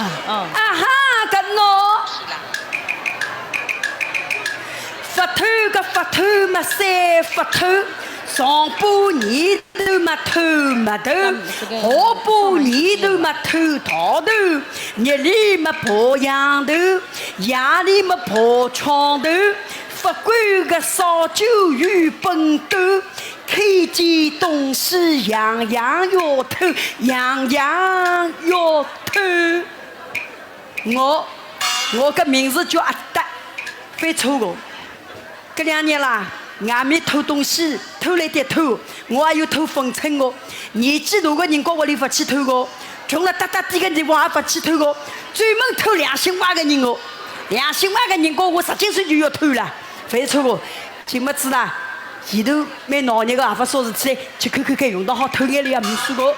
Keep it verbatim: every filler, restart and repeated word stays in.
啊哈，搿喏，发头个发头嘛，三发头，上半年头嘛，头没头，下半年头嘛，头大头，日里嘛爬秧头，夜里嘛爬床头，发过个烧酒与焖斗，看见东西样样要偷，样样要偷。 我，我个名字叫阿达，勿错个。搿两日啦，外面偷东西，偷来的偷，我还有偷分寸个。年纪大个人家屋里勿去偷个，穷了搭搭底个地方也勿去偷个，专门偷良心坏个人个。良心坏个人家，我实际上就要偷了，勿错个。今么子啦，前头蛮闹热个，也勿啥事体，去看看看，用得好偷眼里也没事个。